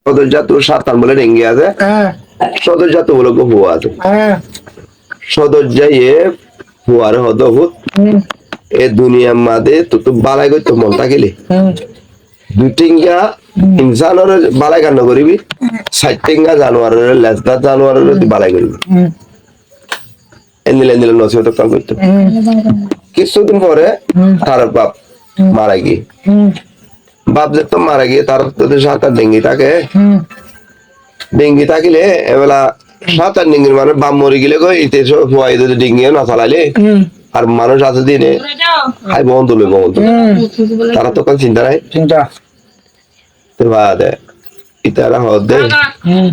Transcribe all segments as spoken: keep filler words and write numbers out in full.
Sodorjattu sáttan bóle dengi asé. Há. Sodorjattu bóle uggwá fua asé. Há. Sodorjaye fuare hoódde, "Fut, hum, e duniyar mazé tottú bálai goitto mon tákile, hum, dui thenga, hum, insanoré bálai keén no goribi, sair thenga januaroré, lesdar januaroré tui, hum, bálai goribi." Hum. Endilla endilla nosiyot ekkán goitto. Hmm. Kissú din fore, hmm, tar baf, hmm, mara giyé. Hmm. Baf zetó mara giyé, tar to sáttan dengi táke. Hmm. Dengi tákile, ebela, hmm, sáttan dengir mane baf mori gile goi, ite só fua ite dengi no salaile, hmm, ar manúc asé dine, hmm, háibo hontú, loibo hontú. Hmm. Tar to ekkán sinta nai. Sinta. Te baade, itara hoódde, hmm,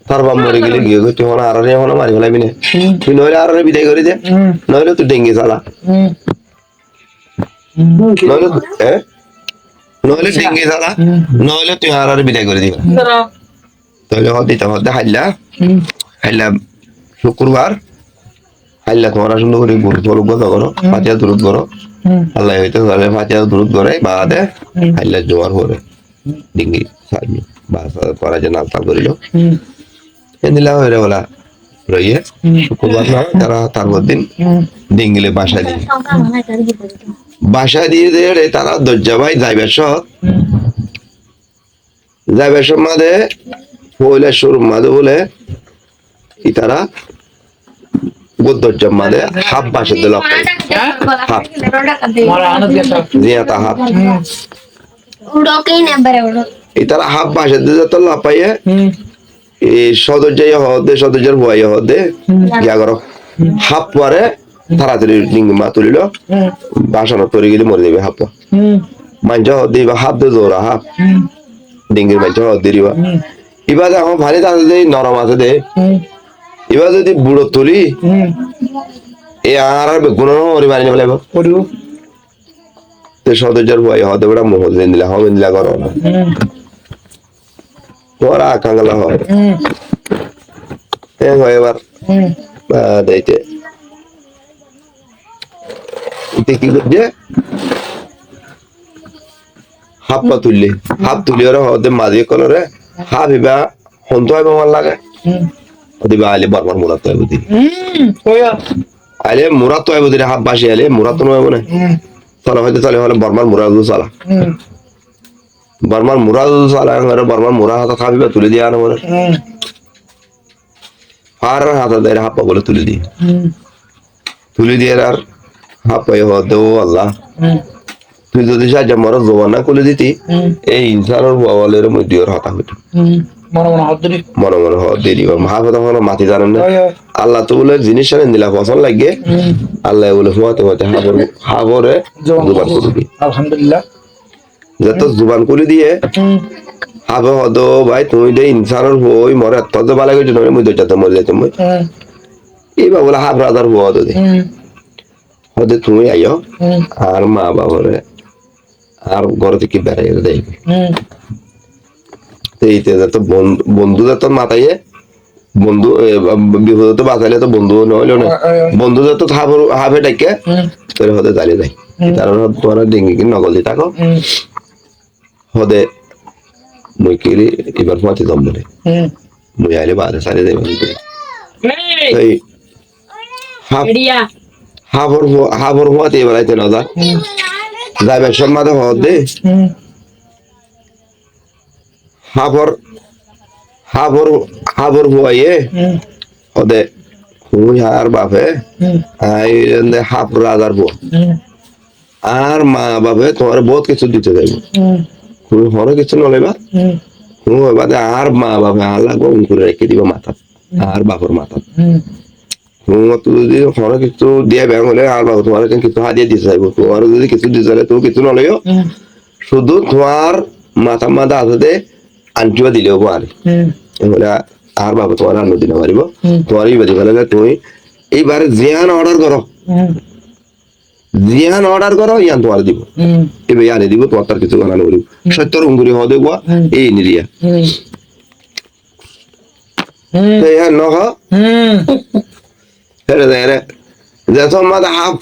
tar baf mori gile giyé goi, tui ehón añáre ehón mari félaibi né? Hmm. Tui noóile añáre bidai gori de, hmm, noóile tui dengi sala. Hmm. Noóile, eh? Noóile dengi sala, hmm, noóile tui añáre bidai gori diba. Hmm. Tóile hoódde, ita hoódde háilla, hmm, háilla cúkkurbar, háilla tuáñra cúndor gorí guru toluk goza goró, hmm, Fatiha durud goró. Hmm. Allah hoité sale Fatiha durud goré, baade, hmm, háilla zuar fore. Dengi saiyo, ba sa-, tuáñra ze naltal gorílo. Hmm. Endilla hoiré bola roiyé. Hmm. Cúkkurbar no, tara tar fore din, hmm, dengi loi bacá diyé. Bacá diyé de re tara doijja bai zaibar cómot. Hmm. Zaibar cómot de, foila cúrur mazé bóle, itara uggwá doijjar mazé háf bacedde lofai. Há? Háf. Ziyata háf. Hmm. Itara háf bacedde zetó lofaiye, hmm, e sodorjaye hoódde, sodorjar fuaye hoódde, hmm, giya goró. Hmm. Háf fuare, hmm, taratari dengir mazé tulilo, hmm, bacá no tuli gile mori zaibo háf fua. Hmm. Maincé hoódde iba háf de zora háf. Hmm. Dengir maincé hoódde iba. Hmm. Iba de ehón fanit asé de, norom asé de. Hmm. Iba zodi buçot tuli, hmm, e añárar beggúnor no mori mari no félaibo. Foribo. Te sodorjar fuaye hoódde bera muhó zendilla hoó endilla goró na. Hmm. Tuáñra kangala hoó. Hmm. E hoó ebar. Hmm. Ba deite. Ite ki goijjé? Háf fua tuille. Háf tuli ore hoódde mazi ókkolore. Háf iba hontú aibo añár lage? Hmm. Hoódde iba aile Bormar murattu aibo de. Hmm, hoiya. Aile murattu aibo de, háf baci aile murattu no aibo né? Hmm. Tole hoódde tole hoóle Bormar murattu sala. Hmm. Bormar murattu sala, engori Bormar murat hátot háf iba tuli diya no fore. Hmm. Farar hátot daire háf fua bóle tuli diye. Hmm. Tuli diye ar háf fuaye hoódde, "Ó Allah, hmm, tui zodi saijja more zuban gán kúli diti, hmm, ei insanor fua bóle ere mui duiyór hotá hoitum." Hmm. Mone mone hoódde ri. Mone mone hoódde ri. Háfe to hono mati zane na. Ói, ói. Allah to bóle zinis endilla fosón lage. Hmm. Allah bóle fuañti fuañti háfor, háfore zuban, zuban kúli diye. Alhamdulillah. Zetó, hmm, zuban kúli diye, hmm, háfe hoódde, "Ó bái, tuñí de insanor fua ói more ettó de bálai goijjó, noóile mui doijjat mori zaitum goi." Hmm. Iba bóle háf razar fua hoódde. Hmm. Hoódde, "Tuñí aiyó, hmm, añár ma bafore añár górot ki berai ere dai." Hmm. Te ite zetó bon-, bondú zetó mataiye, bondú, e, ba-, ba-, bifodot basaile to bondú no óilo né. Ói, ói, ói. Bondú zetó háfor, háfe dhaikke, hmm, tóile hoódde zali zai. Hmm. Tará hoódde tuáñra dengi ki nogol di táko. Hmm. Hoódde mui kiri ibar fuañti zom bóle. Hmm. Mui aile baade sari zaibo. Hey! Toi háf, eria. Háfor fu-, háfor fuañti ibar aite no za. Hmm. Zaibar cómot de hoódde. Hmm. Háfor, háfor, háfor fuaye, hmm, hoódde, "Tuñí añár bafe, hmm, añí ende háf razar fua. Hmm. Añár ma bafe tuáñre bout kessú dito zaibo. Hmm. Tuñí hono kessú no loiba. Hmm. Tuñí hoiba de añár ma bafe añár lage unkuri raikké diba matat. Hmm. Añár bafor matat." Hmm. Tuáñttú zodi hono kessú diya beggún óile, añár bafe tuáñre ekkán kessú hádiya dito saibo. Tuáñre zodi kessú dito saile, tuñí kessú no loiyo. Hmm. Cúdu tuáñr matár maze asé de, ancuwa dile óibo añáre. Hmm. Ehóle añár bafe tuáñre ar no di no faribo. Hmm. Tuáñre iba di félaiye, tuñí ibare ziyán order goró. Hmm. Ziyán order goró, yían tuáñre dibo. Hmm. Iba yían dibo, tuáñttú ar kessú gana no foribo. Hmm. Cóttor unguri hoó de uggwá, hmm, ei niriya. Hmm. Hmm. Te yían no hoó. Hmm. Héçe zaiyóre, ze somot háf,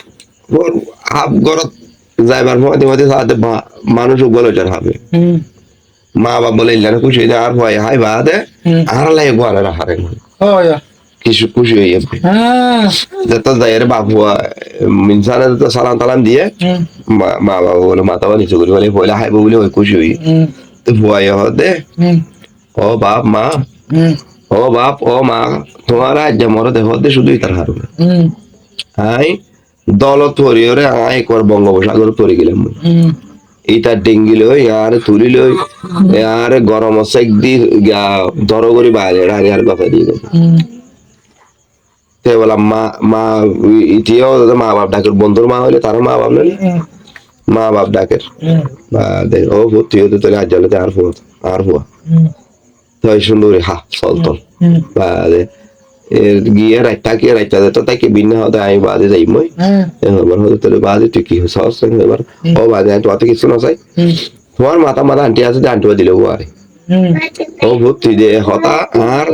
háf górot zaibar fúañti fúañti saá de ba-, manúic uggwá loi zar háfe. Hmm. Maa baf bóle eilla kúci óiye de, añár fuaye hái baade, hmm, añára lage guána raháre. Ó, ya. Kúci, kúci óiye. Há. Zeto zaiyóre baf fua, em, insane zeto salam talam diye, hmm, ma-, maa baf bóle matá nisu gorí félaiye, foila háibo bóli hoi kúci óiye. Hmm. Te fuaye hoó de, hmm, ó baf, maa, hmm, ó baf, ó maa, tuáñra aijja more dekó de cúdu itar harone. Hmm. Añí Dolot foriyóre añí ekbar Bongobosagorot fori gelaim. Hmm. Itar dhengi loi, añáre tuli loi, hmm, e añáre goromot sek di, ya, doro gori baile, rari ar gofai di. Hmm. Te bola ma, ma, i-, itiyo, maa baf dhaker, bondúr maa óile, taró maa baf noile? Hmm. Maa baf dhaker. Hmm. Ba de, ó fut, tui ó de tóile aijja lóti añár fua, añár fua. Hmm. Toi cúndor gori há, solton. Hmm. Baade, e, giyé raitta ki, raitta zeto táki binne hoó de añí baade zaiyum goi. Hmm. E, hoibar hoó de tóile baade tui ki hoós, e, hoibar. Hmm. Ó baade añí tuáñttú kissú no sai. Hmm. Tuáñr matár mazé anthi asé de anthi uwá dile uwá are. Hmm. Ó fut tui de e hotá añár,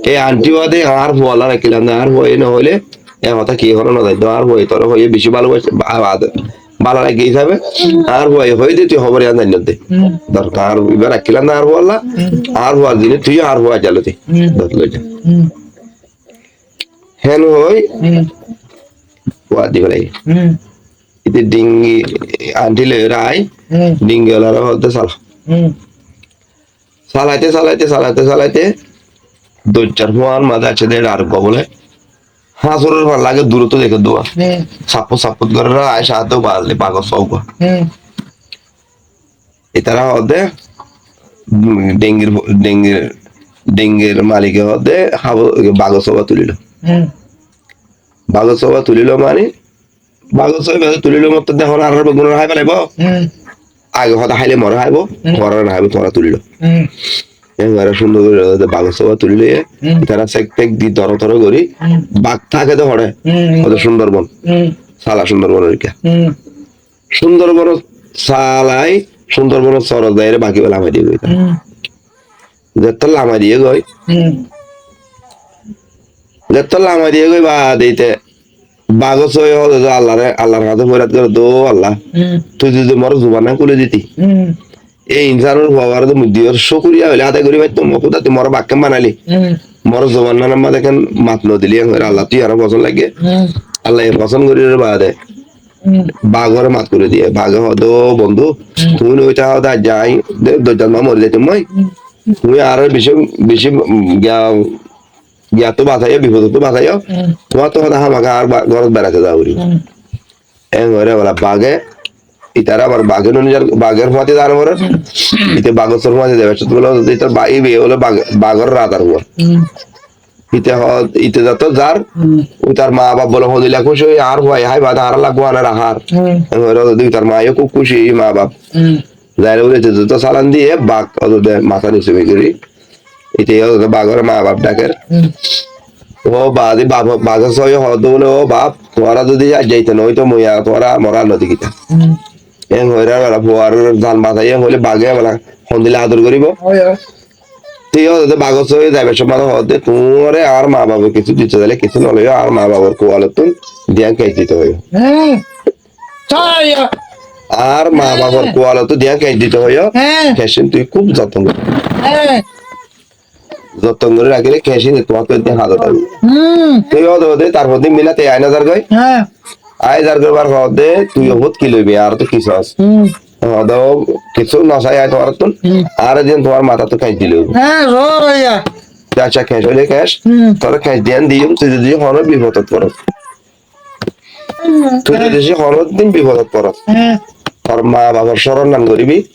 e anthi uwá de añár fuallá rakílam de añár fuaye no hoile, e hotá ki hono no zaito, añár fuaye toré hoiye beci bálobace, ba-, ba-, bála lage hísabe, añár fuaye hoiye de tui hóbor yián zainno de. Hmm. Dorkar, ibá rakílam de añár fuallá, hmm, añár fuar zine tui añár fua aijja lóti. Hmm. Dor loi za. Hmm. Hén hoi, hmm, fua di félaiye. Hmm. Ite dhengi anthi loi rai, hmm, dhengi olaré hoó de sala. Hmm. Salaite, salaite, salaite, salaite, doijjar fuañr mazé aiccé de ar uggwá bóle. Hañsór or fán lage, duróttu deké de uwá. Hmm. Sappot, sappot gorí aái saá de bale, bagor sóo uggwá. Hmm. Itará hoó de, um, dhengir, dhengir, dhengir malike hoó de, habo, bagor sóo uwá tulilo. Hmm. Bagor sóo uwá tulilo mani, Bagor sóo uwá tulilo mottor de hon añárar beggúnore hái félaibo. Hmm. Age hoó de háile more háibo, hmm, tuáñrare no háibo, tuáñra tulilo. Hmm. Engori cúndor gori hoó de bagor sóo uwá tuli loiye, hmm, itará sek tek di doro toro gori, hmm, bag táke de hoçé, hmm, hoó de Cúndorbon. Hmm. Sala Cúndorbon or ikká. Hmm. Cúndorbon or salai, Cúndorbon or sórot zaiyóre bag ibá lamai diye goi. Hmm. Zettót lamai diye goi. Hmm. Zettót lamai diye goi baade ite bagor sóo uwá hoó de Allaré, Allar hañsé foryad goré de, "Ó Allah, hmm, tui zodi mor zuban gán kúli diti." Hmm. E insánor fuawaré de mui diyór cúkuriya óile adai gorí faittum, ó Kúda tui more bag kén banaili. Hmm. Mor zuban gánor mazé ekkán mat no dili, en hoiyóre Allah tui añáre fosón lage. Hmm. Allah ye fosón gorí baade. Hmm. Bagoré mat gorí diye. Bage hoó de, "Ó bondú, hmm, tuñí no óita hoó de aijja añí de doijjat mazé mori zaitum goi. Hmm. Tuñí añáre beci, beci, um, giya, giyattú basaiyó, bifodottú basaiyó. Hmm. Tuáñttú hoó de hámaka añár ba-, górot beraite zaa foribó." Hmm. En hoiyóre bala bage, itará abar bage no nizar, bagor fúañti zar foror. Hmm. Ite bagor sóor fúañti zaibar cót bóle, ite ba-, ibe óile bag-, bagor radar fua. Hmm. Ite hoó, ite zettót zar, hmm, tar maa baf bóle hondilla kúci ói, añár fuaye hái baade añára lage guána raháre. Hmm. En hoiyóre tar maa yó kúb kúci ói maa baf. Hmm. Zaiyóre bóle ite zettót salam diye, bag ódde matá nisu gorí. Ite yó bagoré maa baf dhaker. Hmm. Ó baade baf, bagor sóo uwá hoó de bóle, "Ó baf, tuáñra zodi aijja ite no óito, mui ar tuáñra more ar no dekítam." Hmm. En hoiyóre bala fuar zan basaiyé, en hoilé bage bala hondilla ador goríbo. Ói, ói. Te yó de bagor sóo uwá zaibar cómot hoó de, "Tuáñre añár maa bafe kessú dito zaile kessú no loiyo, añár maa bafor kualottún diyan kec dito hoiyo." Hmm. Añár maa bafor kualottú diyan kec dito hoiyo, kec ín tui kúb zotton gorí. Zotton gorí rakíle kec ín tuáñttú eddin házot aibo. Te yó de, tarfor din mila te aái no zar goi. Aái zar goi bar hoó de, tui yó bóut ki loibi, añárattú ki sas? Hoó de, kessú no sai añí tuáñrattún. Añáre diyan tuáñr matáttu kec dile óibo. Te accá, kec óile kec, toré kec diyan diyum, tui zodi honó bifodot foros. Tui zodi honó din bifodot foros, tor maa bafor córon nan goríbi.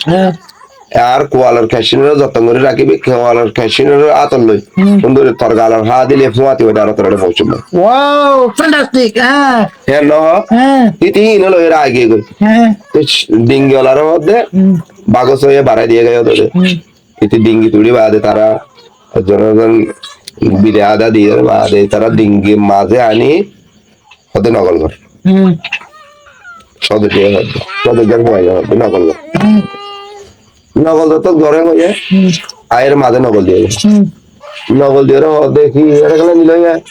Ar kualor kec ínoré zotton gorí rakíbi, kualor kec ínoré átot loi. Cúndor gorí tor galor há dile fúañti ói añára toré foucíbo. Wow, fantastic. Hé no? Tui, tui híno loi ragi goi. Te dhingi olaré hoó de, bagor sóo uwá barái diye goi ódde. Ite dhingi tuçí baade tará ekzon ekzon bide ada diyé baade tará dhingir mazé aní hoó de nogol gór. Sodor diyé hoó de, sodor gór hoó de nogol gór. Nogol gór to góre hoiyé, aiyér mazé nogol diyé. Nogol diyé hoó de ki, ere gela nilo ya.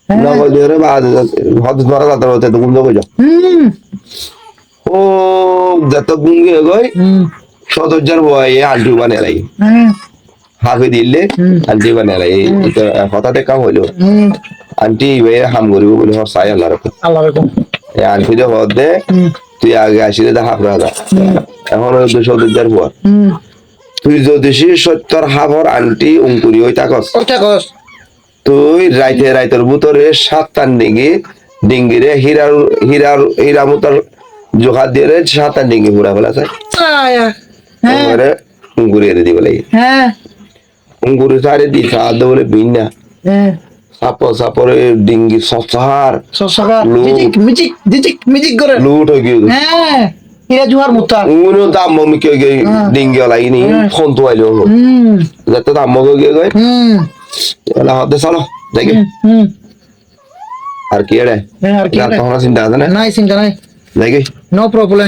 Nogol diyóre baade hoó de tuáñra zar hoó de gúm goi zo. Ó, zeto gúm giyé goi, Sódorjar fuaye anthi banai laiye. Hmm. Háfi dile, hmm, anthi banai laiye. Hmm. Ita, eh, hotá de kam hoilo. Hmm. Anthi ibaye ham goribo buli hoór sai Allar hókum. Allar hókum. E anthi de hoódde, hmm, tui age asile de háfra da. Hmm. Ehón óilde sódorjar fua. Hmm. Tui zodi si sóittor háfor anthi unkuri ói tákos. Ói tákos. Tui raite, raitor bútore sáttan dingi, dingire hírar, hírar, híra mutar zuhá diyore sáttan dingi fura fela sai. Aya. Hé. Ekbare unguri eri dibo lage. Hé. Unguri sári di saá de bóle binna. Hé. Sápo, sápore dingi sosahar. Sosahar. Luk. Mijik, mijik, mijik, mijik gore. Lut ói giyói. Hé. Híra zuhár mutar. Uno tammo muke ge, hé, dingi ola ini, hé, hontu ailo. Hmm. Zette tammo ge ge. Hmm. Ola hoódde solo, zaigói. Hmm, hmm. Ar ki ere? Hé, ar ki ere? Ar hono sinta asé né? Nai, sinta nai. Zaigói. No problem.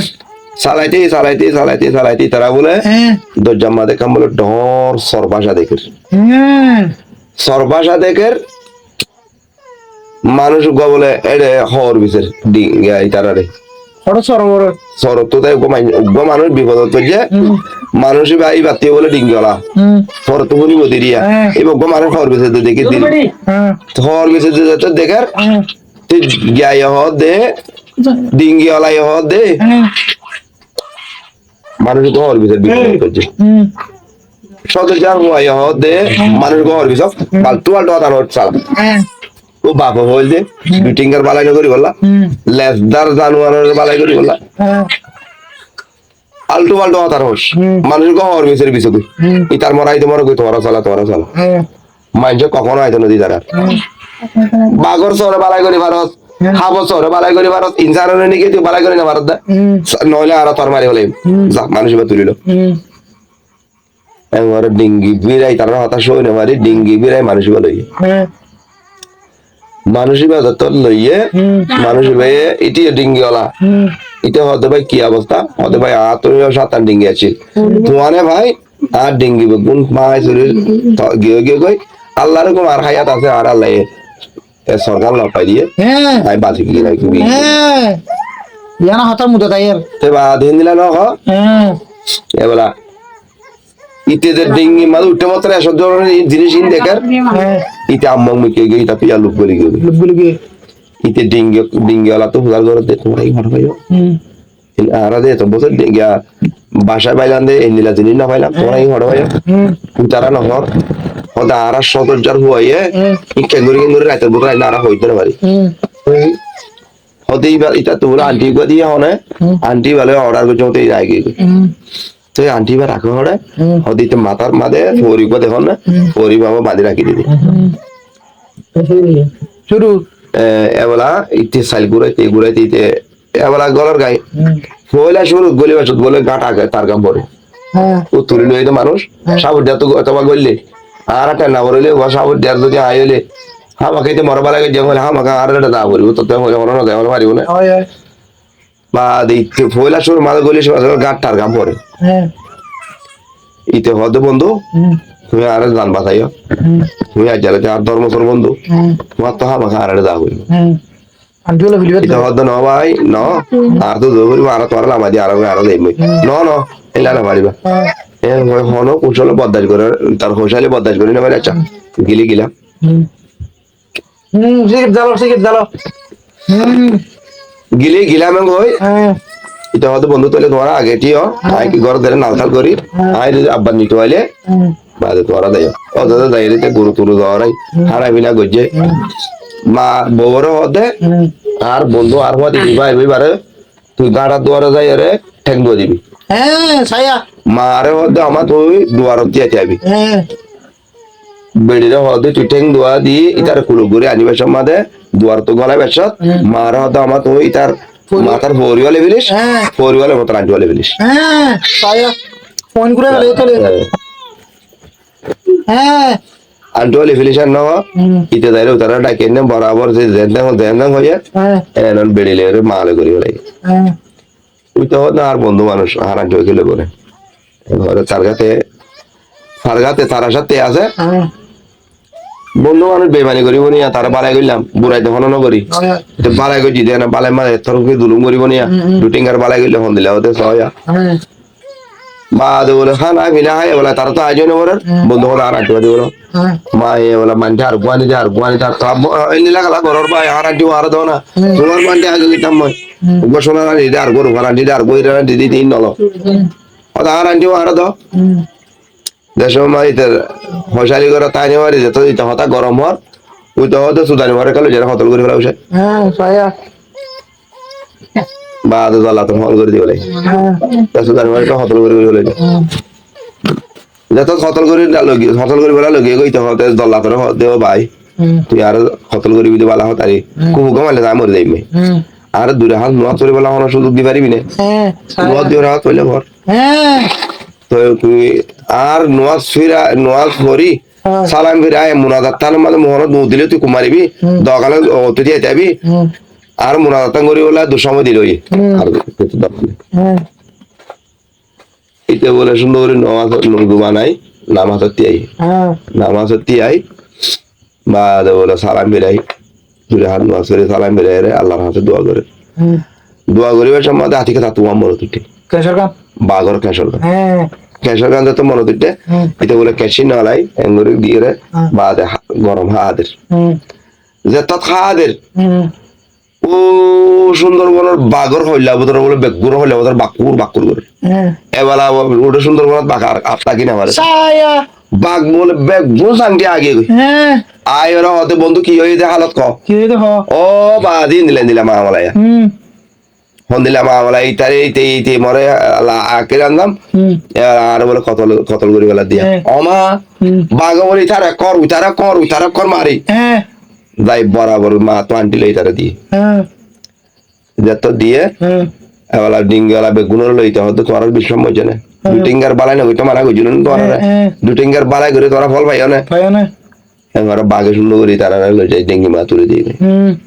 Salaite, salaite, salaite, salaite, tara bóle, hé, dorjar mazé ekkán bóle dhoóñr sor báca dekér. Hé. Sor báca dekér, manúic uggúa bóle ére hoór bisar di, itarare. Hoçé sor bóle. Sorottú tai uggúa man-, uggúa manúic bifodot foijjé. Hmm. Manúic iba, ibattú bóle dingi ola. Hmm. Sorottú fúnibo diriya. Hé. Iba uggúa manúic hoór bisar de dekér diri. Hé. Hoór bisar de dekér. Hé. Te giyaye hoódde, dingi olaye hoódde. Hé. Manúic uggúa hoór bisar bifodot foijjé. Hmm. Sódorjar fuaye hoódde, hmm, manúic uggúa hoór bisar, hmm, faltu faltu hotá hoór sala. Hé. Ó bafe hoóilde, hmm, dui thingar balai no goribolla, hmm, lesdar januaror balai goribolla. Hé. Altu faltu hotá hoór. Hmm. Manúic uggúa hoór bisar bisar goi. Hmm. Itar mora ite mora goi, tuáñra sala, tuáñra sala. Hé. Maincé kokono aito no di tarár. Hmm. Bagor sóore balai gori faros, hmm, háfor sóore balai gori faros, insanore niki tui balai gori no faros de. Hmm. Sa-, noóile añára tor mari felaiyum. Hmm. Za, manúic iba tuli lo. Hmm. Ekbare dingi birai, tarár hotá sói no fari, dingi birai manúic iba loiye. Hmm. Manúic iba zottót loiye, hmm, manúic ibaye itiyo dingi ola. Hmm. Ite hoódde bái ki obosta? Hoódde bái añáttu yó sáttan dingi accíl. Hmm. Tuáñre bái, añár dingi beggún bái suri to-, giyói giyói goi. Allar hókum añár háyat asé, añáre Allaye e sorkar lofai diye. Hé. Añí basi giyói goi. Hé. Yián hotá muddot aiyér. Te baade héndilla no hoó. Hé. Ebolla Ite de dingi mazé uiththé mottor ecó dóronor zinís ín dekér. Hé. Ite ammá muikke giyé, ite fiyas lub goli giyé. Lub goli giyé. Ite dingi, dingi ola to fusár gorér de, tuáñra ki hoçé faiyó? Hmm. Añára de eto bosór dingi, bacá bailam de, endilla zinís no failam, tuáñra ki hoçé faiyó? Hmm. Utara no hoór. Hoóde añára sodor zar fuaye, hmm, ín kengori kengori raitor bútore aine añára hoói dito no fari. Hmm. Hoóde íba, ita to bóle anti uggúa diye hone, hmm, anti íba loi order goijjé, hoóde íba aigiyé. Hmm. Te anti íba rakó hoçé, hmm, hoóde ite matár mazé fori uggúa dekón na, hmm, fori íba abar bañdí rakí diyé. Hmm. Cúru. E, ebolla ite sail gúraite, gúraite ite, ebolla gólor gai. Hmm. Foila cúrut gólibar cúrut bóle gáñt age, tar gám fore. Há. Ó tuli loi de manúic, há, sábor diyar to gó-, toba goille. Añára tenna forile, uwa sábor diyar zodi añí óile, hámaka ite more bálai goijjé hoile, hámaka añáre ete za foribo, totte hoile hono no za, hono faribo na. Ói, ói. Baade ite foila cúrur mazé góli cúru asé, gáñt tar gám fore. Há. Ite hoóde bondú, hmm, tuñí añáre zan basaiyó. Hmm. Tuñí aijja lóti añár dórmo sór bondú. Hmm. Tuáñr to hámaka añáre ete za foribo. Hmm. Anti óla filibar. Ite hoódde, no bái, no. Hmm. Añára to zor goribo, añára tuáñre lamai di, añára, añára zaiyum. Hmm. No, no, endilla no fariba. Hmm. E, hoi, hono kucóle boddac gorí, tar houcále boddac gorí no fari, accá. Hmm. Gili gilam. Hmm. Hmm, sigit zalo, sigit zalo. Hmm. Gili gilam en hoi. Hmm. Ite hoódde bondú, tóile tuáñra age thíyo, hmm, añí ki górot zaile nal tal gorí, hmm, añí zodi abbar nito aile, hmm, baade tuáñra zaiyo. Ó zodi zaile te guru turu zorai, hmm, hána fina goijjé. Hmm. Ma bouwore hoódde, hmm, añár bondú añár fúañti diba aibó ibare, tui gáñçar duare zaiyore théng dua dibi. Hé, saiya. Maare hoódde, ama tui duarot thíya thíya bi. Hé. Beçire hoódde tui théng dua di, hmm, itare kuluk gorí anibar somot de, duarottú gólaibar cót, hmm, maare hoódde, ama tui itar fori- matár fori wale filis, hé, fori wale matár anti wale filis. Hé, saiya. Fon gori fele tóile. Hé. Hé. Anti wale filis ar no, hmm, ite zaire utara dhaki enne borabor ze zen zen zen zen hoiye, hé, enon beçi loi male gori fele. Hé. Ui to hoódde añár bondú manúic, añár anti wale fele gore. Tar gáte, tar gáte tar acá te asé. Hé. Bondú manúic beimani goribo niya, tare bálai goillam, burai to hono no gori. Ói, ói. Te bálai goijji de na, bálai mazé tor ki zulum goribo niya, hmm, hmm, dui thingar bálai goille hondilla óde sóya. Hé. Baade bóle hána fina hái, bóle tará to aijjó no farer, hmm, bondú hoó de añáre añtí fari bóle. Hmm. Maye bóle mandi ar guáni de, ar guáni de, ar to abbo, eh, endilla kala goror bái, añáre añtí fare do na. Hmm. Tuáñr mandi aijjó ditam moi. Hmm. Uggwá sóna añtí de, ar góror añtí de, ar góror añtí de, tin nolo. Hmm. Hotá añáre añtí fare do. Hmm. Decór maze ite hoicáli goré táine fari, zeto ite hotá gorom ór, uite hoóde sudani fare kalo jere hotol gorí fela ucit. Há, sóiya. Baade zollator fon gorí di félai. Há. Te sudani fare kalo hotol gorí gorí félai. Há. Zeto hotol gorí na logi, hotol gorí fela logi, uite hoóde zollator hoóde, "Ó bái, hum, tui añáre hotol gorí di bála hotari. Hum. Kúb uggwá maille añí mori zaiyum." Hum. Añáre dui rakát nomaz fori bála hono suzuk di faribi né? Há, sóiya. Nomaz dui rakát foille for. Há. Toi tui ar nomaz fira, nomaz fori, há, salam fira, e munajat tánor maze muhonot no dile tui kumaribi, hmm, dogan ot tui diya dibi, hmm, ar munajat tán gori bolla du somoi dile óiye. Hmm. Ar kichu dorkar nai. Hmm. Ite bole cúndor gori nomaz, uzu banai, nomaz ot tiyai. Hmm. Nomaz ot tiyai, baade bole salam firai, dui rakát nomaz fori salam firai re Allar hañse dua gore. Hmm. Dua goribar somot de hátí keta tuáñr monot uiththé. Kecór gan? Bagor kecór gan. Hé. Kecór gan zeto monot uiththé, hmm, ite bole kecór nolai, engori giyóre, hmm, baade há-, gorom háder. Hmm. Zetot háder. Hmm. Ó Sundorbonor bagor hoilla bútore bole beggúnor hoilla bútore bakkur bakkur gore. Hé. Ebela uçe Sundorbonot bag ar, ar táki no fare. Sóiya. Bag bole beggún santi age goi. Hé. Ai ora hoóde, "Bondú, ki óiye de halot ko?" Ki óiye de ho? Ó baade endilla endilla mamala ya. Hmm. Hondilla mamala, itare ite, ite more la akir andam. Hmm. Ebala añáre bole kotol, kotol gori fela diya. Hé. Ó ma, hmm, bage bole itare kor, itare kor, itare kor mari. Hé. Zai borabor ma tuáñti loi itare diye. Hé. Zetto diye, hmm, ebala dingi ola beggúnore loi ite hoóde tuáñrar biccác moijje né. Hmm. Dui tengar balai no goitto mana goijjilum né tuáñrare. Hé, hé. Dui tengar balai gori tuáñra fol faiyo né. Faiyo né. Engori bage cúndor gori tarare loi zai dingi ma tuli diye. Hmm.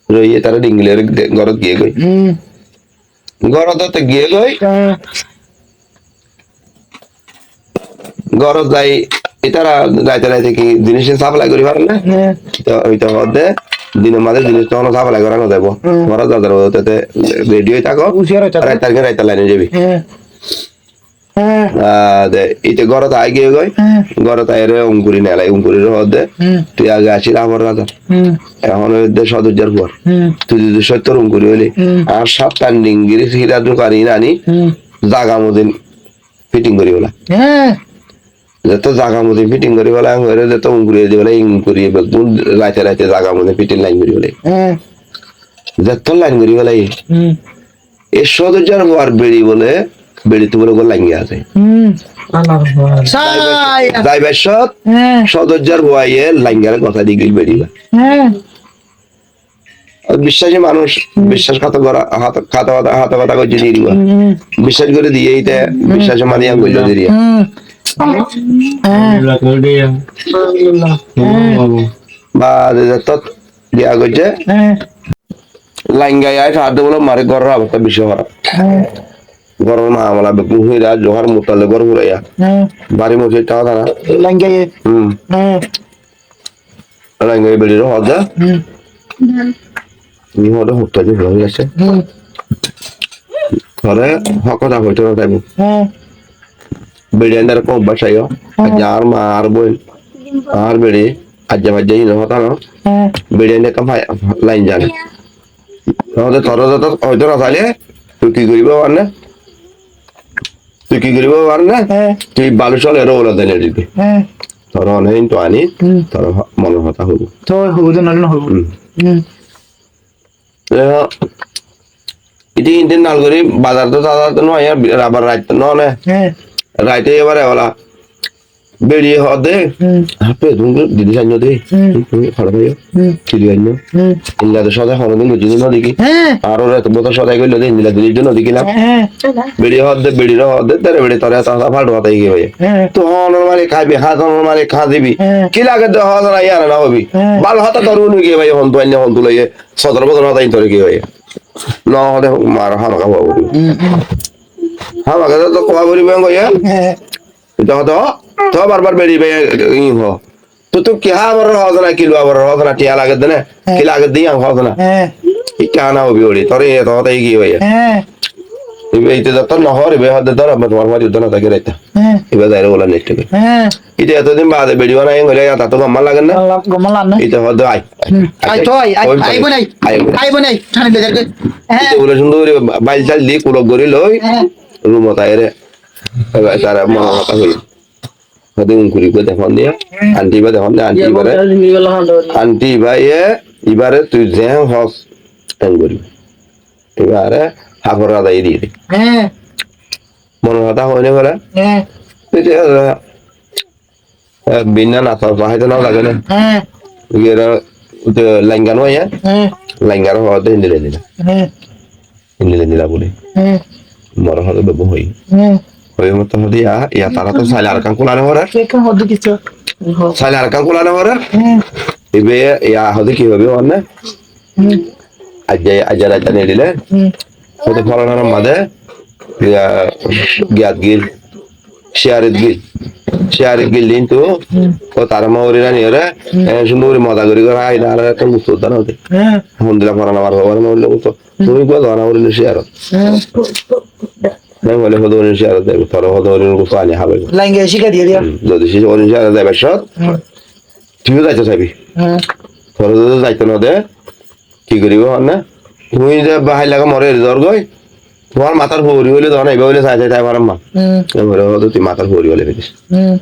Loiye tara dingi loi de-, gorot giye goi. Hmm. Gorot de giye goi. Hmm. Gorot zai, itara raite raite ki jinis saplai gori fare na? Hmm. Ite, ite hoóde, dinor maze jinis to hono saplai gora no zaibo. Hmm. Gorot zai zai te te redi oi táko. Uciyar oi táko. Raite raite raite lain oi zaibi. Hmm. Hé. Ah, de, ite gorot ai giyé goi. Hé. Gorot aiyóre unguri nelai, unguri re hoóde, hmm, tui age accíli Afor raza. Hmm. Ehón óiye de Sodujjar fuar. Hmm. Tui zodi sóittor unguri óile, hmm, ar sáttan dingiri híra dukani nani, hmm, zaga mozin fiting gori fela. Hé. Zetto zaga mozin fiting gori fela, hoire zetto unguri di fela, unguri beggún raite raite zaga mozin fiting lain gori fela. Hé. Zetto lain gori fela. Hmm. E Sodujjar fuar beçi bole, beçittú bole uggwá lainga asé. Hmm. Zaibar cót, hé, Sodujjar fuaye laingare gosai di gil beçi ba. Hé. Ar biccaci manúc, hmm, biccac hata gora, hata, hata, hata, hata gora goijje diri ba. Hmm. Biccac gori diye ite, hmm, biccac mani an goijje diri. Hmm. Hé. Hé. Ba, de, de, tot, Biya goijje. Hé. Laingai ai fadde bole mare, goror obosta beci horaf. Hé. Goror mamala beggún hoi ra, zohar mutale gor furaiya. Hé. Bari mosjid thawa tara. Laingai. Hmm. Hé. Laingai beçire hoóde. Hmm. Ni hoóde hotta je fura giyé. Hmm. Tore hok hotá hoito no saibo. Hé. Beçi aindar kom basaiyo. Hé. Aijja añár ma, añár boin, añár beçi, aijja faijja hín hotá no. Hé. Beçi aindar kom fai-, lain zane. Nohóde tore zeto hoito no saile, tui ki goribi fare né? Tui ki goribi fare né? Hé. Tui baluc óle ero ola dene dibi. Hé. Tore one híntu ani, hmm, tore ho-, monor hotá hoibo. Tui hoibo de, noile no hoibo. Hmm. Hmm. Eho, iti indi nal gori bazar to, bazar to no aiyar, abar rait no ne. Hé. Raite ebar ebola. Beçiye hoóde, hmm, ape dun didi sainno de. Hmm. Tumi hora payo. Hmm. Kili ainno. Hmm. Illa de sodai honodin gojjino no deki. Hé. Aro re to bota sodai goillo de, illa de no dekilam. Hé, hé. Beçiye hoóde, beçire hoóde, tere beçi tore ta ta faltu hotá ki bái. Hé. Tui honor malik haibi, hazonor malik hazibi. Hé. Ki lage de hozon aiyar na hobi. Hé. Bal hotá tor unu ki bái, hon tu ainne, hon tu loiye. Sodor bodor hotá in tore ki hoiye? No hode mar hamaká hoó poribo. Hmm, hmm. Hamaká to hoó poribo en hoiye. Hé. Ito hoó to, to bar bar beçi bái in hoó. To tui ki há bor hoó na, ki lua bor hoó na, tiya lage de ne, hé, ki lage de in hoó na. Hé. Ki hana hobi ori, tore eto hotá ki hoiye? Hé. Ibá ite zotó no hoór, ibá hoódde dóro, abar tuáñr fari uddá no táke raita. Hé. Ibá zaiyóre óla neitte goi. Hé. Ite etodin baade beçi banai en goile, yá tattú gomma lage na? Gomma, gomma lage na? Ite hoódde ai. Hmm. Ai, ai, ai, ai, bóin, ai. Ai, bóin. Ai, bóin, ai. Thani loi zargói. Hé. Ite bóle cúndor gori ba-, bail tail di kulok gori loi. Hé. Rumot aiyóre. Ibá tara mono hotá hoiye. Hoódde unkuri ibá defón diya. Hmm. Anti ibá defón diya, anti ibáre. Anti ibáye, ibáre tui zeén hoós, en goribi. Ibáre háfor raza ye diye de. Hé. Monor hotá hoói no fare. Hé. Ite, e, binna nasa faháito no lage na. Hé. Iyóre, ute lainga no ya. Hé. Lainga ro hoódde hindile hindile. Hé. Hindile hindile buli. Hé. More hoódde bebu hoi. Hé. Hoi mottor hoódde ya, ya tara to saile arekkán kula no fare. Kekkán hoódde ki to? Saile arekkán kula no fare. Hé. Ibe ya hoódde ki hoibo manne? Hmm. Aijja, aijja raita needile. Hmm. Hoto folanar mazé, ya, giyat gil. Ciyarit gil. Ciyarit gil din tu, hmm, o tar ma ori rani ore, hmm, e, cúndor gori moza gori gori hái, na, na, na, gusto dan hote. Hmm. Hondilla folanar mazé, folanar mazé gusto. Hmm. Tumi gua zana ori ciyarot. Hmm. Nai bole hoto ori ciyarot, toro hoto ori gusto ani hábai. Lange cíka diye diya. Hmm. Zodi cíka ori ciyarot zaibar cót, hmm, tuiyo zaito saibi. Hmm. Tore zodi zaito no de, ki goribo hon na? Tui ze ba háilla ge more eri zor goi, tuáñr matár fori óile zon aiba óile sai sai tai faram ma. Hmm. E more hoto tui matár fori óile fedis. Hmm.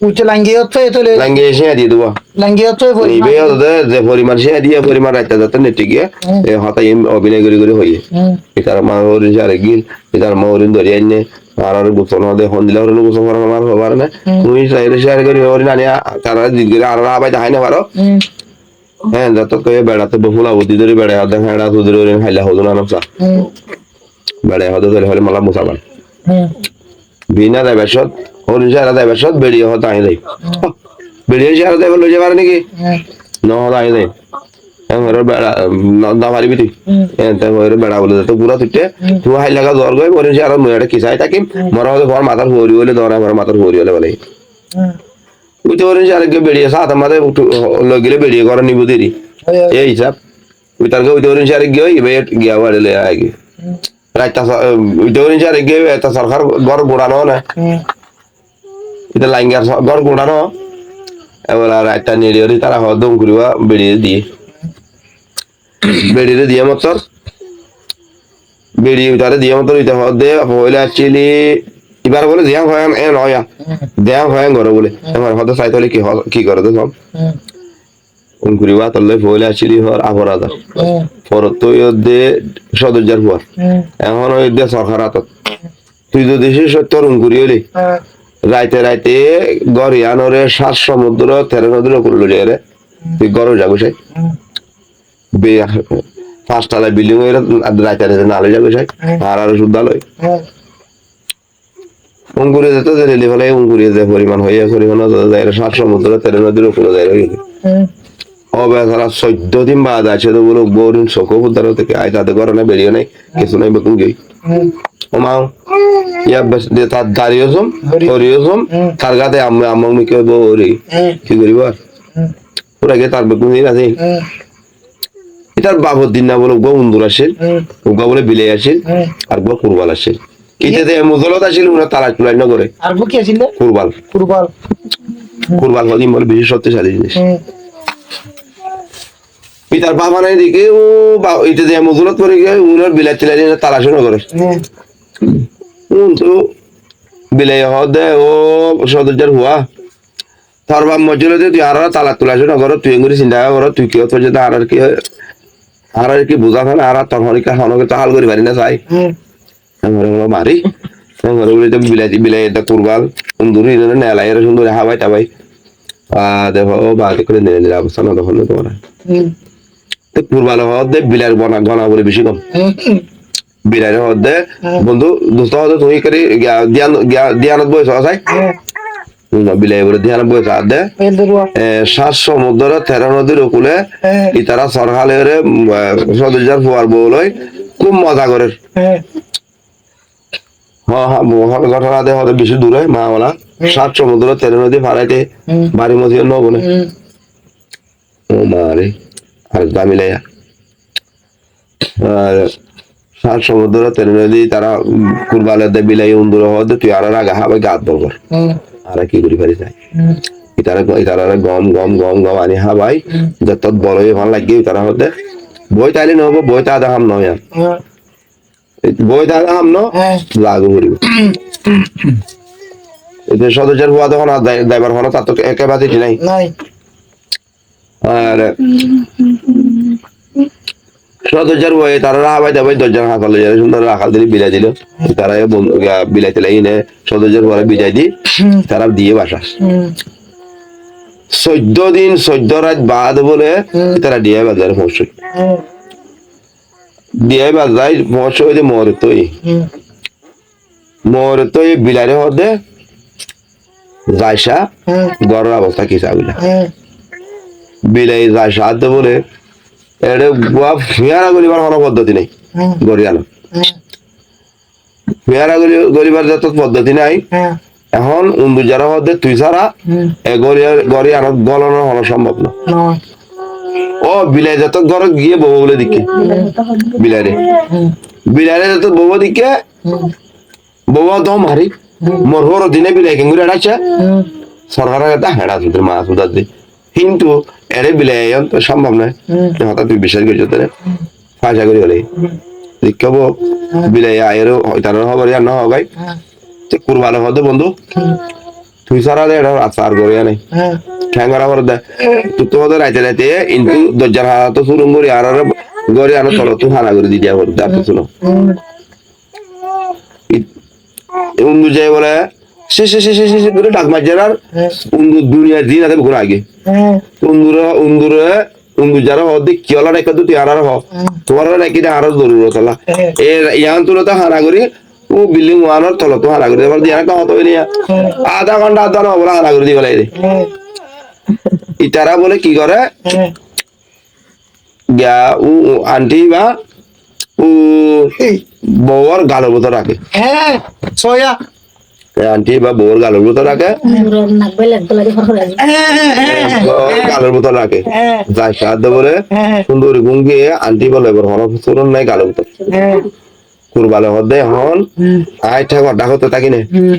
Uite langi otto e tole. Langi cíña diye dibo. Langi otto e fori. Ibe hoto de, ze foriman cíña diye, foriman raita zato neti giye, hmm, e hotá im obinoi gori gori hoiye. Hmm. Itar ma orin cari gil, itar ma orin dori ainne, Añárar gusol no de, hondilla hoile gusol fora no fare na. Hmm. Tui saile share gori, gori nani, a, tarare zid gori, añárar abai dahai no faro. Hmm. Hé, zato koi beçatte bo fula budi dori beça, hode heñça suduri gori hailla hodu na nafsa. Hmm. Beça hode tole hole mala musaban. Hmm. Bina zaibar cót, horin share zaibar cót, beçiye hode añí zai. Hmm. Beçiye share zaibar loi zai fare niki? Hmm. No hode añí zai. Eñgoré beça, no, no faribi tui. Hmm. Eñte eñgoré beça bole, to gura tutte, hmm, tui hailla ga zor goi, bole, "Ar mui ere ki sai tákim, hmm, mora hode fór matar fori óile, dora fór matar fori óile," bole. Hmm. Uite orin sare ge beçiye, sáte maze utu, loi gele beçiye gora nibo deri. Oi, oi. Ei hisab. Uitar ge uite orin sare ge oi, ibe giya ware le ai ge. Hmm. Raita sa-, uite orin sare ge, eta sorkar gor gura no na. Hmm. Ite laingar so-, gor gura no. Ebola raita neri ori tara ho dum guriba beçiye diye. Beçire diye mottor. Beçi itare diye mottor, ite hoódde, foila accili, ibare bole diyan hoyan, e noya. Hmm. Diyan hoyan gore bole. Hmm. Ebar hoódde sai tole ki ho-, ki gore de sab? Hmm. Unkuri bator loi foila accili hor afor azar. Hmm. Forot to hoódde sodojjar fuar. Hmm. Ehon hoódde sorkar atot. Tui zodi se sottor unkuri óile, há, raite raite gor iyanore sát somudro, tero nodir okul loi zaire, hmm, tui gor oi zagoi sai. Hmm. Be-, fañs tala bilding óile raite raite na loi zagoi sai. Hmm. Ar ar sudda loi. Hmm. Unkuri zeto ze reli fele, unkuri ze foriman hoiye, foriman zaire sát somudro, tero nodir okul zaire. Hmm. O besara soiddo din baade aiccé de bole, uggwá orin sokó fuddar óite ki, ai tade gor nai, beçiyo nai, kessú nai, bekkún giyói. Hmm. O ma, ya bes, de tar dari osum, hori. Hori osum, hmm, tar gade amme, amme mi ke bo hori. Hmm. Ki goribo ar? Hmm. Pura ge tar bekkún din asé. Hmm. Itar bafor din na bole, uggwá undur accíl, hmm, uggwá bole bilai accíl, hmm, ar uggwá kurbal accíl. Ite de muzolot accíl, una talai tulai no gore. Ar uggwá ki accíl de? Kurbal. Kurbal. Hmm. Kurbal hodin bole beci cokticali jinis. Hmm. Itar baba nai deki, o ba-, ite de muzolot pori giyé, unor bilai tilai ni talac no gore. Hmm. Un to bilai hoódde, o sodojjar fua. Tor baf mojjé de tui añárar talac tulac no goro, tui engori sinta goro, tui kiyót foijjonto añárar ki, añárar ki buza fán, añárar tor honikka hono kessú hal gori fari na sai. Hmm. Eñgoré bole mari. Eñgoré bole to bilai, bilai de kurbal, unduri ine nelai ere sundori habai tabai. A, de ho, o, ba, de kore nile nile obosta no de hon no tomar. Hmm. Te kurbal hoódde bilair gona, gona bole beci kom. Hmm. Bilaire hoódde, hmm, bondú, dusto hoódde tumi kori giya diyan, giya diyanot boi so sai. Hmm. No, bilai bole diyanot boi so de. El de ruwa. E, sát somudro, tero nodir okule, hmm, itara sorkar loi ere, mm, e, sodojjar fuar bou loi, kub moza gorer. Hmm. Ha, ha, mo-, ha, ghotona de hoódde beci dure, mamela. Hmm. Sát somudro, tero nodi faraite, hmm, bari mosibot no bole. Hmm. O mare, ar zamela ya. Ar Sát somudór tene nodi tará, um, kurbal de bilai undure hoódde, tui añárar age hábai gat bol gor. Hmm. Añára ki gorí fari sai. Hmm. Itará, itarare gom, gom, gom, gom ani hábai. Hmm. Zettót bol ói fán laiggé, itará hoódde. Boi táile noóibo, boi táile ham noó yar. Hmm. Boi táile ham noó, hmm, lagu foribo. Ete sodorjar fua tokon ar zai-, zaibar hono tar to ke-, capacity nai. Nai. Ar sodorjar fua tarare hábai dábai dorjar hañsa loi zai, cúndor rakal dili bilai dilo. Tará e bon-, ya, bilai tilai ine sodorjar fuare bidai di, tará diye basa. Hmm. Soiddo din, soiddo rait baade bole, hmm, tará diye bazar foóñsoi. Hmm. Diye bazar foóñsoi de more toi. Hmm. More toi bilaire hoódde, zaisa, hmm, góror obosta ki sa bula. Hmm. Bilai zaisa de bole, ere gua fiara goribar hono foddoti nai. Hmm. Gori ano. Hmm. Fiara gori-, goribar zettót foddoti nai. Hmm. Ehón undujare hoódde tui sára, hmm, e gori, gori ano golonor hono sombob no. No. O bilai zettót górot giye bobo bole dikke. Hmm. Bilaire. Hmm. Bilaire zettót bobo dikke, hmm. Bouwa dó mari, hmm, mor hóro dine bilai kengori eçaicce, hmm, sorkare dá heçá sudir ma sudar de. Kintu ere bilai ayon to sombob nai. Hmm. E hotá tui biccác goijjó tore. Hmm. Fáñsa gori félaiye. Hmm. Dikká bo, hmm, bilai aiyóre, itarar hóbor yar no hoó gai. Hmm. Te kurbale hoó de bondú. Hmm. Tui sára de eçé rasta ar gori anai. Hmm. Kengori hoó de. Hmm. Tui to hoó de raite raite, intu dorjar hana to surun gori ar ar gori ano tolottú hana gori di diya hoó de, ar kessú no. Hmm. It-, undu zai bole, "Ci, ci, ci, ci, ci, ci," gori dhak maijje ar, hmm, undu duniyar zin ase bekkún aigé. Hmm. Undure, undure, undu zare hoó de, "Ki ólo?" Ekka dui tin añáre hoó. Hmm. Tuáñre naki de añárar zorurot óla. Hmm. E, yián tule to hana gori, ó bilding wanor tolottú hana gori, ebar diyan ekka hotá hoile ya. Hmm. Adá gonta, adá gonta bole hana gori di félai de. Hmm. Itara bole ki gore? Hmm. Giya, u, u, anti ba, u, bouwor galor bútore raké. Hé, soya. E, anti ba bouwor galor bútore raké. Hé, hé, hé, hé. Bouwor galor bútore raké. Hé. Zai saádde bole, hé, hé, sundori gungi, anti ba loibar hono surun nai galor bútore. Hé. Kurbale hoó de hon, hmm, añí thek or dhak ótte táki ne. Hmm.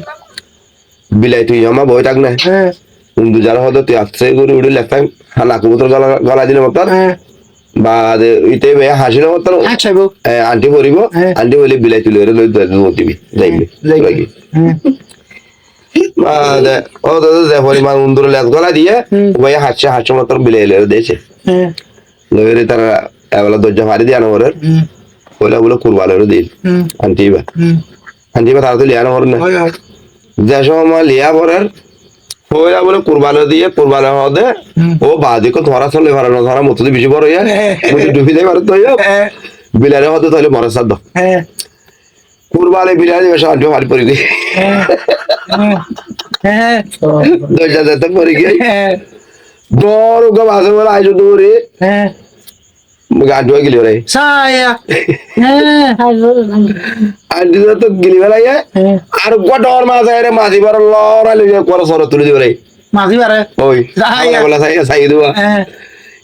Bilai tui yó ma boi thák na. Hé. Undu zare hoó de tui aste gori uçí lefang, hana kubutor gola, gola dile mottor. Hé. Baade ite be hañsile mottor. Añcaibo. E, anti foribo, hé, anti forile bilai tui loi re loi dui, dui dibi. Zaibi. Hé, zaibi. Zaibi. Hé. Baade, ó de, de foriman undure les gola diye, hmm, ubaye hañsce, hañsce mottor bilai loi re dece. Hé. Loi re tara ebela dorja fari diya no forer. Hmm. Foila bole kurbale re dil. Hmm. Anti ba. Hmm. Anti ba tara to liya no forer na. Oi, oi. Ze somoi liya forer, foila bole kurbale diye, kurbale hoó de, hmm, ó baade ko tuáñra sole faro no, tuáñra mottu de beci boro ya. Hé. Mottu dubi de faro to ya. Hé. Bilai re hoó de toile more sáddo. Hé. Kurbale bilai re beci anti fari pori giyói. Hé. Hé. Hé. Dorja zete pori giyói. Hé. Dor uggwá base bole aizo dori. Hé. Gantu gili félaiye. Saya. Hé. Anti to gili félaiye. Hé. Ar uggwá dor mas aiyóre mas ibare lorai loi uggwá soro tuli di félaiye. Mas ibare? Oi. Saya. Bole, bole, saya, saya duwa. Hé.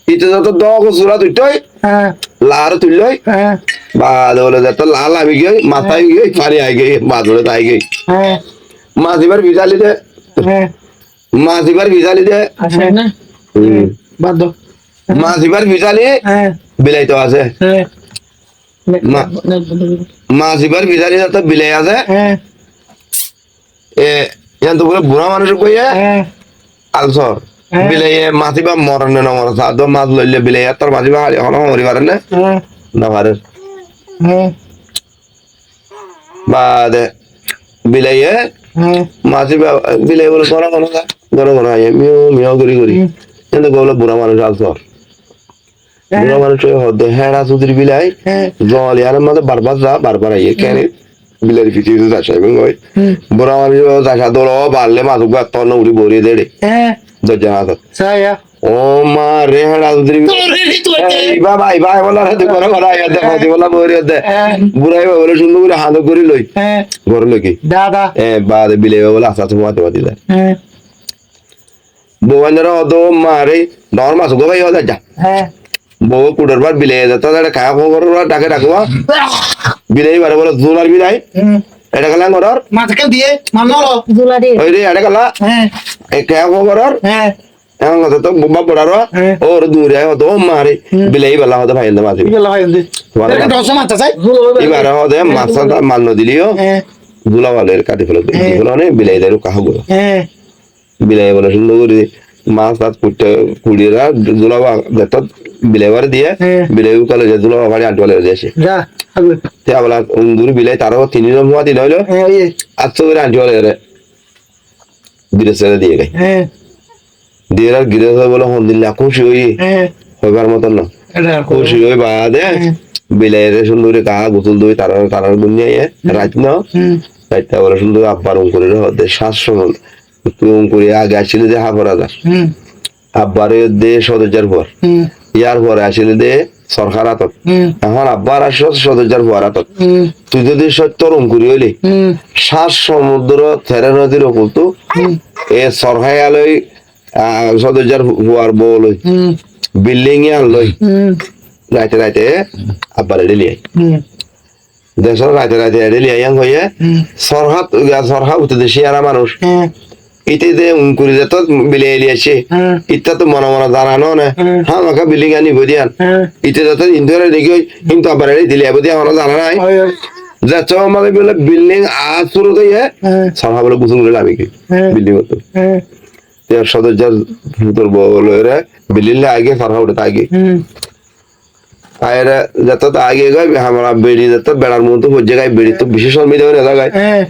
Ite to dor sura tuittoi. Hé. Lar tuilloi. Hé. Baade bole zeto lar lami giyói, mas, hé, ai giyói, fani ai giyói, mas bole tai giyói. Hé. Mas ibar fisali de. Hé. Mas ibar fisali de. Asé na? Hmm. Bad do. Mas ibar fisali, hé, bilai to asé. Hé. Ma-, mas ibar fisali to bilai asé. Hé. E, yián to bura, bura manúc uggwá ye. Hé. Alsor. Hé. Bilaiye mas iba more ne no more, saáddo mas loile bilaiye tor mas iba hali hono mori fare ne? Hé. No fare. Hé. Baade bilaiye, hé, mas iba, bilai bole gono gono za, gono gono aiye, miyo miyo gori gori. Hmm. Kinte gobole bura manúc alsor. Hé. Bura manúc hoó de, héra sudir bilai, hé, zol yián or maze bar bar za, bar bar aiye, hmm, kene bilair fiti fiti za saibo goi. Hmm. Bura manúc za sa dolo, barle mas uggwá etto no uri bori de re. Hé. Dorja hañsot. Saya. Ó ma re, héra sudir bilai. Tor re, tor re. E, iba, iba, iba, bole re, tui gono gono aiye de, hé, boti bole bori de. Hé. Bura iba bole cúndor gori hañdor gori loi. Hé. Gor loi ki? Dada. E, baade bilai iba bole aste aste fumati fumati za. Hé. Bou ainore hoó de, "Ó ma re, dor mas uggwá fai hoó de za." Hé. Bou kuçor bar bilai za, ta dare kaya ko gor dhake dhake wa. Bilai ibáre bóle zular bilai. Hmm. Eçé kela gorór. Maze keu diye, man nolo. Zula diye. Ói re, eçé kela. Hé. Eke ago gorór. Hé. Ehón hoto to bumba boraro. Hé. Óre duri aye hoto, ó mare. Hmm. Bilai ibálla hoto faiyum de mas. Ibálla faiyum de. Ibáre hoto mas sai. Ibáre hoto mas sa mal no diliyo. Hé. Zula wale kati felo. Hé. Di felo ne bilai daru kaha gorór. Hé. Bilai bóle cúndor gorí mas tat kutte kurira zula ba zettót bilai ibáre diye, hé, bilai uka loi zula ba fari anti wale diye. Za, abe. Te abala unduri bilai taro tini nom huwa din óilo. Hé, iye. Atto gorí anti wale re. Girosore diye gai. Hé. Diye ar girosore bóle hondilla kúci óiye. Hé. Hoibar moton no. Kúci ói baade, hé, bilai re cúndor gorí kaha gusul doi tarar, tarar duniya iye, hé, rait no. Hé. Rait ta bóle cúndor gorí abbar unkurire hoó de, sat somudro. Tui unkuri age accíli de háfor azar. Hmm. Abbar óiye de sodorjar fuar. Hmm. Yar fore accíli de sorkar átot. Hmm. Ehón abbar accó sodorjar fuar átot. Hmm. Tui zodi sóttor unkuri óile, hmm, sat somudro teró nodir okultu, hmm, e sorkar yaloi, ah, sodorjar fuar bou loi, hmm, bilding yan loi, hmm, raite raite abbar eçé liyai. Hmm. Decót raite raite eçé liyai yián hoiye, hmm, sorhad, sorhad utte de ciyara manúc. Hmm. Ite de unkuri zettót bilai loi aiccé. Hmm. Itta to mone mone zana no ne. Hmm. Hámaka bilding ani nibo de yián. Hmm. Ite zettót indu re deki ói, kintu abbar eçé dile aibo de yián hono zana nai. Ói, ói. Zettót amare bóle bilding asúru de iye, hmm, sorhad bóle gusul gorí lami ki. Hmm. Bilding ottu. Hmm. Te sodorjar futor bou loi re, bilding loi age, sorhad utte age. Hmm. Aiyóre zettót age goi, hamara beçi zettót beçar muúntu foijje goi, beçi to beci cormida ói no za goi. Hé.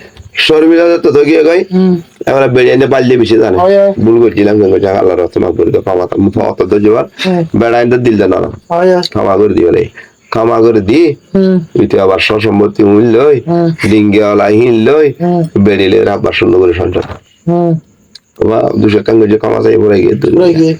Cormida zettót ói giyé goi, hmm, hamara beçi ainde bailde beci zane. Ói, ói. Bul goijjílam, ken goijjílam, Allar raste maf gorí do, kama, muf otto do jubar. Hé. Beça ainde dil de norom. Ói, ói. Kama gorí diyo re. Kama gorí di, hmm, ite abar só sompotti uin loi, hmm, dingi ola hin loi, hmm, beçi loi, abbar cúndor gorí soñsar. Hmm. Ba, dui cót kan goijje, kama sai, furai giyé, furai giyé.